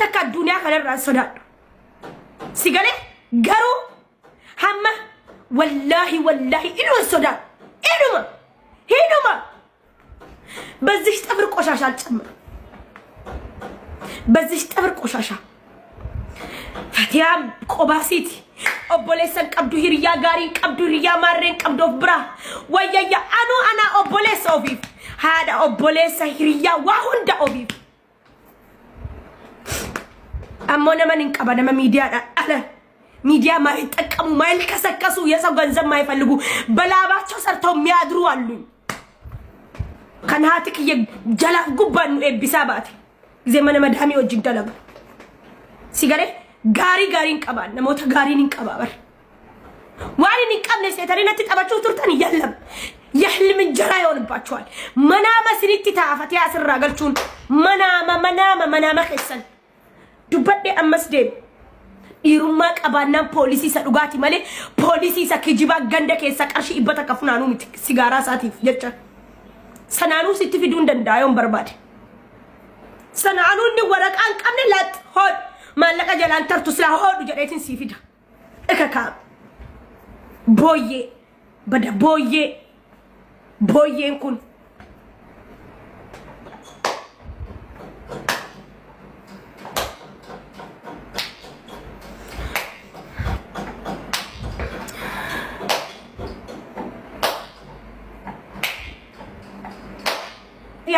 takka addunyaa kanarraa sodaadhu. Si galee garuu hamma wallaahi wallaahi inuma sodaadhu. Inuma inuma በዚህ ጥፍር ቆሻሻ አልጨምርም። በዚህ ጥፍር ቆሻሻ ፈቲያም ቆባሲት obboleessan qabdu hiriyaa gaariin qabdu hiriyaa maarreen qabdu of biraa wayyayya anuu ana obboleessa ofiif haadha obboleessa hiriyaa waa hunda ofiif ammoo naman hin qaba nama miidiyaadhaan ala ሚዲያ ማይጠቀሙ ማይልከሰከሱ የሰው ገንዘብ ማይፈልጉ በላባቸው ሰርተው የሚያድሩ አሉኝ። Kan haati kiyya jalaaf gubbaan nu eebbisaa baate gisee mana madaamii wajjin dalagu. Si galee gaarii gaariin qabaan namoota gaariin hin qabaa bar. Waan hin qabne seetanii natti taphachuu turtan yallam. የህልም እንጀራ ይሆንባቸዋል። መናመ ስኒtti ta'a Fatiyaa asirraa galchuun manaama manaama manaama keessan dubbadhee ammas deemu. Dhiirummaa qabaannaan poolisii isa dhugaati malee poolisii isa kijibaa ganda keessa qarshii 100 funaanuu miti sigaaraa isaatiif jecha. Sanaanuu sitti fiduu hin danda'a yoon barbaade. Sanaanuu inni waraqaa hin qabne laat hodhu maallaqa jalaan tartu silaa hodhu jedheetiin sii fida. Ikakaa booyyee bada booyyee booyyeen kun.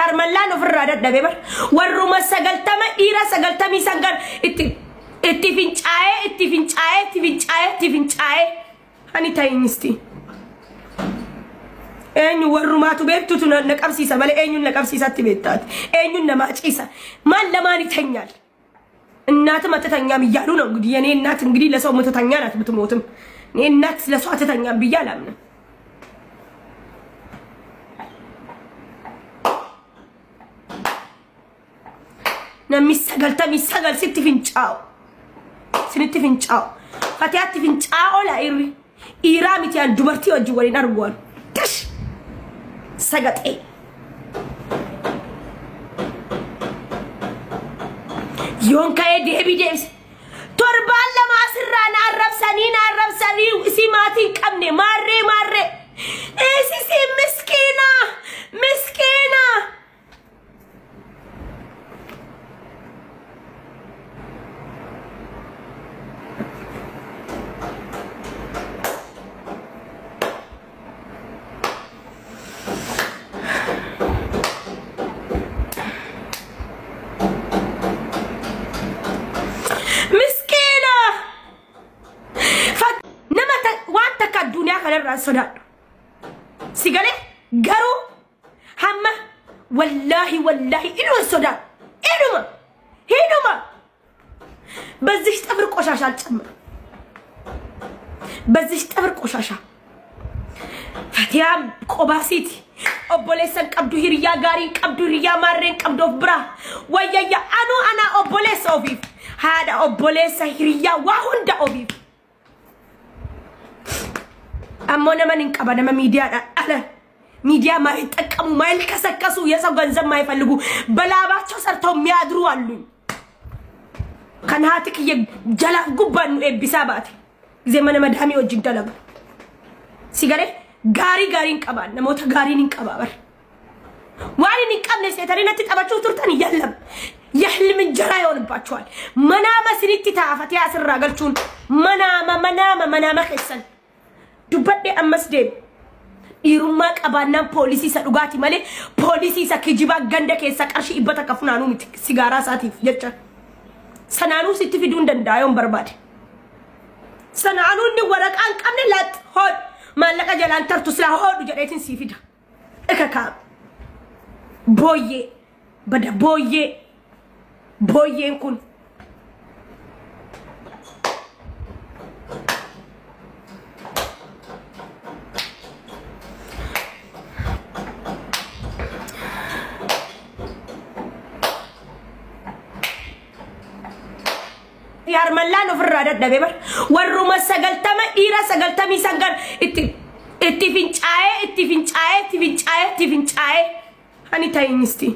Harmallaan ofirraa dadhabee bar warruma 90 dhiira 99 itti fincaa'ee itti fincaa'ee itti fincaa'ee itti fincaa'ee ani ta'inyisti. Eenyu warrumaatu beektutu na qabsiisa malee eenyuun na qabsiisatti beektaati. Eenyuun namaa ciisa maal lamaan ይተኛል እናትም አትተኛም እያሉ ነው እንግዲህ። የኔ እናት እንግዲህ ለሰው የምትተኛ ናት ብትሞትም እኔ እናት ለሰው አትተኛም ብዬ አላምንም። Namni 99 sitti fincaa'u. Sinitti fincaa'u. Fatiyaatti fincaa'u ola irri. Dhiiraa miti an dubartii wajjin waliin arguan. Tish! Sagaxee. Yoon ka'ee deebii deebise. Torbaan lama asirraa na arrabsanii na arrabsanii isii maatii hin qabne maarree maarree. Isii miskiina miskiina. Sodaadhu. Si galee garuu hamma wallaahi wallaahi inuma sodaadhu. Inuma inuma በዚህ ጥፍር ቆሻሻ አልጨምርም። በዚህ ጥፍር ቆሻሻ ፈቲያም ቆባሲት obboleessan qabdu hiriyaa gaariin qabdu hiriyaa maarreen qabdu of biraa wayyayya anuu ana obboleessa ofiif haadha obboleessa hiriyaa waa hunda ofiif. Ammoo naman hin qaba nama miidiyaadhaan ala ሚዲያ ማይጠቀሙ ማይልከሰከሱ የሰው ገንዘብ ማይፈልጉ በላባቸው ሰርተው የሚያድሩ አሉኝ። Kan haati kiyya jalaaf gubbaan nu eebbisaa baate gisee mana madaamii wajjin dalagu. Si galee gaarii gaariin qabaan namoota gaariin hin qabaa bar. Waan hin qabne seetanii natti taphachuu turtan yallam. የህልም እንጀራ ይሆንባቸዋል። መናመ ስኒtti ta'a Fatiyaa asirraa galchuun manaama manaama manaama keessan dubbadhee ammas deemu. Dhiirummaa qabaannaan poolisii isa dhugaati malee poolisii isa kijibaa ganda keessa qarshii 100 funaanuu miti sigaaraa isaatiif jecha. Sanaanuu sitti fiduu hin danda'a yoon barbaade. Sanaanuu inni waraqaa hin qabne laat hodhu maallaqa jalaan tartu silaa hodhu jedheetiin sii fida. Ikakaa booyyee bada booyyee booyyeen kun. Harmallaan ofirraa dadhabee bar warruma 90 dhiira 99 itti fincaa'ee itti fincaa'ee itti fincaa'ee itti fincaa'ee ani ta'inyisti.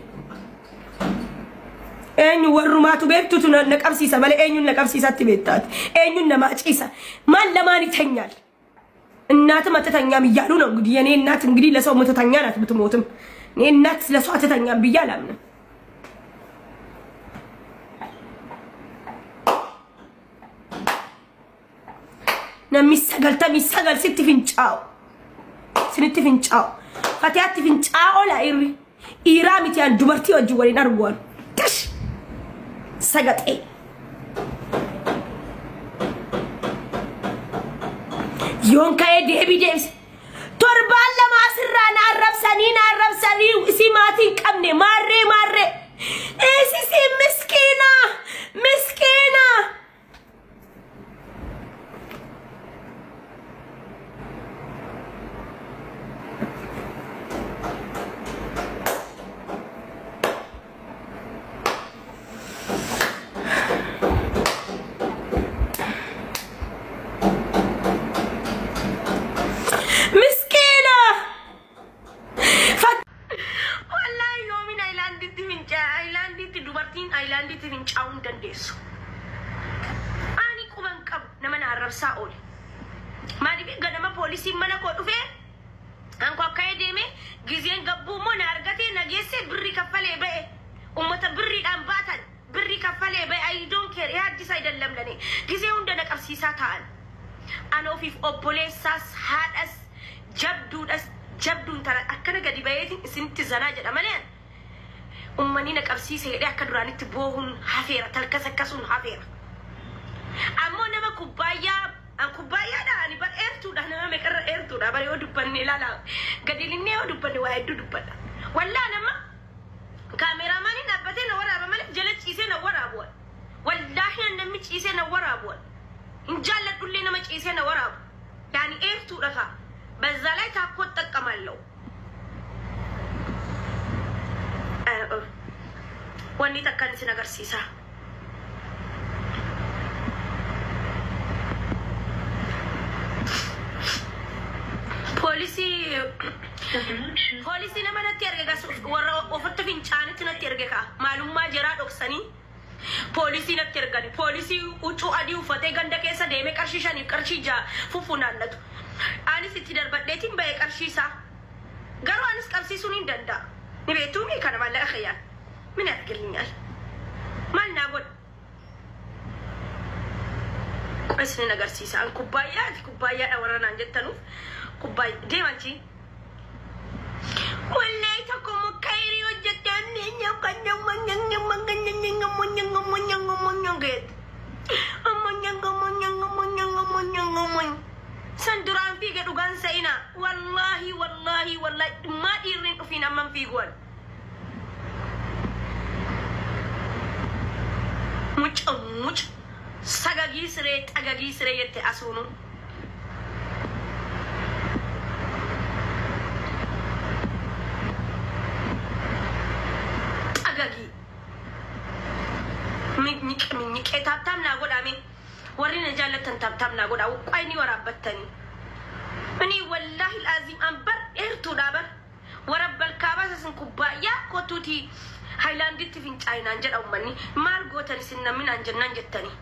Eenyu warrumaatu beektutu na qabsiisa malee eenyuun na qabsiisatti beektaati. Eenyuun namaa ciisa. Maal lamaan ይተኛል? እናትም አትተኛም እያሉ ነው እንግዲህ። የኔ እናት እንግዲህ ለሰው የምትተኛ ናት ብትሞትም፣ እኔ እናት ለሰው አትተኛም ብዬ አላምንም። Namni 99 sitti fincaa'u. Sinitti fincaa'u. Fatihaatti fincaa'oo laa irri. Dhiiraa miti an dubartii wajjin waliin arguan. Tish! Sagaxee. Yoon ka'ee deebii deebise. Torbaan lama asirraa na arrabsanii na arrabsanii isii maatii hin qabne maarree maarree. Isisi miskiina miskiina. Miskiina. Wallaahi yoomiin aayilaanditti fincaa aayilaanditti dubartiin aayilaanditti fincaa'uu hin dandeessu. Ani quban qabu nama na arrabsaa oole. Maaliif ganama poolisiin mana koo dhufee anko akka'ee deeme gizeen gabbuu immoo na argatee na geesse birrii kaffalee ba'e. Uummata birriidhaan baatan birrii kaffalee ba'e. I don't care yaaddis አይደለም ለኔ ጊዜ hunda na qabsiisaa ta'an. Ana ofiif obboleessaas haadhas jabduudhas jabduun tana akkana gadi baheetiin isinitti zanaa jedha malee ummanni na qabsiise jedhee akka duraanitti boohuun hafeera talkasakkasuun hafeera. Ammoo nama kubbaayyaa an kubbaayyaadha ani bar eertuudha nama meeqarra eertuudha bar yoo dubbanne ilaala gadi linnee yoo dubbanne waa hedduu dubbadha. Wallaa nama kaameraamaaniin dhaabbatee na waraaba malee jala ciisee na waraabu. Wallaahi an namni ciisee na waraabu. Hin jaalladhullee nama ciisee na waraabu. Yaani eertuudha kaa. በዛ ላይ ታኮ እጠቀማለሁ። Wanni takkan isin agarsiisa. Poolisii poolisii nama natti erge gas warra ofitti fincaanitti natti erge kaa maalummaa jaraa dhoksanii poolisii natti ergani. Poolisii huccuu adii uffatee ganda keessa deemee qarshii 5 qarshii 6 fufunaannatu. Anis itti darbadheetiin ba'e qarshii isaa. Garuu anis qabsiisuun hin danda'a. Ni beektuu kana maallaqa kiyyaan. Min argillinyaal. Maal naa godha? Isin agarsiisa. An kubbaayyaati kubbaayyaadha warra naan jettanuuf kubbaayyaa deemanchi. Wallahi tokko mukkayrii hojjettee San duraan fiige dhugaan sa'ina. Wallaahi wallaahi wallaahi maa dhiirri hin dhufiin amman fiiguwan. Muca muca sagagii siree xagagii siree jette asuunu. Xagagii. Minyqe minyqee taaptaap naa godhame. Warri na jaallattan taaptaap naa godha. Uqqaa inni waraabbattanii. Ani wallaahi alaaziim an bar dheertuudha bar. Warabbal kaabaa isin kubbaayyaa kottuuti haayilaanditti fincaa'inaan jedha uummanni. Maal gootan isin namni naan jennaan jettanii.